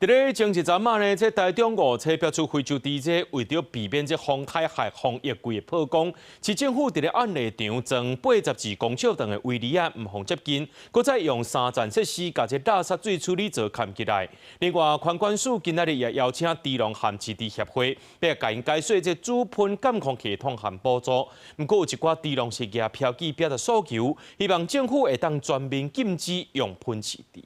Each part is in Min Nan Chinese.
佇咧前一陣仔呢，這台中五車飆出非洲豬瘟，為著避免這風颱害防疫櫃的曝光，市政府佇咧暗內場裝82公尺長的圍籬仔，毋予接近，閣再用三層設施共這垃圾水處理槽崁起來。另外，環管署今仔日也邀請豬農和飼豬協會，欲共𪜶解說這豬噴監控系統和補助。毋過有一寡豬農是舉標記表達訴求，希望政府會當全面禁止用噴飼豬。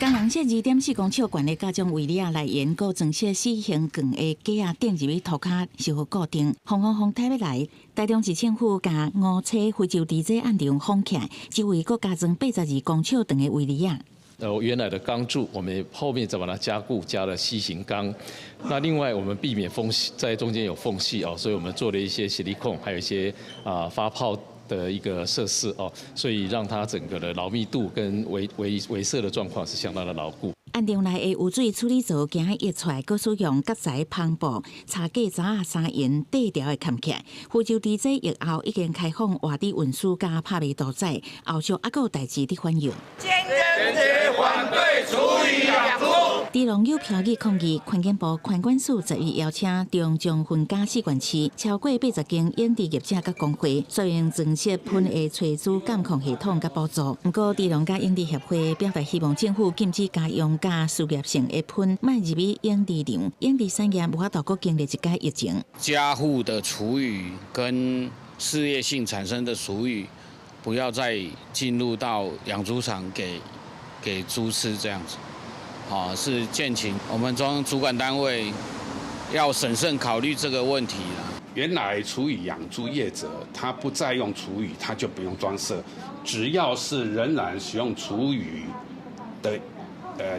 工人設2.4公尺懸的加裝圍籬仔來緣，閣裝設四形鋼的架仔，釘入去塗跤修好固定。防風風颱欲來，台中市政府共五車非洲豬瘟案場封起來，周圍閣加裝82公尺長的圍籬仔。原來的鋼柱，我們後面再把它加固，加了 C 型鋼。那另外，我們避免縫隙，在中間有縫隙哦，所以我們做了一些矽利康，還有一些發泡的一個設施哦，所以讓它整個的牢密度跟圍圍圍設的狀況是相當的牢固。案場內的污水處理槽驚溢出來，閣使用夾材帆布查過閘仔三用底條的崁起來。非洲豬瘟疫後已經開放活豬運輸佮拍賣屠宰，後續猶閣有代誌佇反映。堅決反對廚餘養豬。豬農有標語抗議，環境部環管署10月邀請中彰分嘉四縣市超過80間養豬業者佮工會，說明裝設噴的炊豬監控系統佮補助。毋過豬農佮養豬協會表達希望政府禁止家用佮事業性的噴，莫入去養豬場，養豬產業無法度閣經歷一擺疫情。家戶的廚餘跟事業性產生的廚餘，不要再進入到養豬場給豬吃這樣子。啊，是建請我們中央主管單位要審慎考慮這個問題啦。原來廚餘養豬業者，他不再用廚餘，他就不用裝設。只要是仍然使用廚餘的，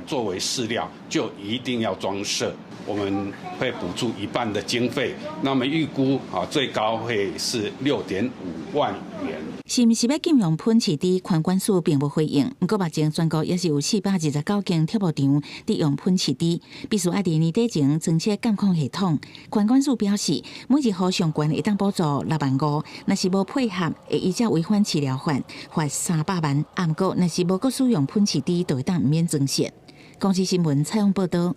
作為飼料，就一定要裝設。我們會補助一半的經費，那麼預估啊，最高會是6.5萬元。是毋是欲禁用噴飼豬？環管署並無回應。毋過目前全國猶是有429間畜牧場佇用噴飼豬，必須愛佇年底前裝設監控系統。環管署表示，每一戶上懸會當補助6萬5，若是無配合，會依照違反飼料法罰300萬。毋過若是無閣使用噴飼豬，就會當毋免裝設。公視新聞採訪報導。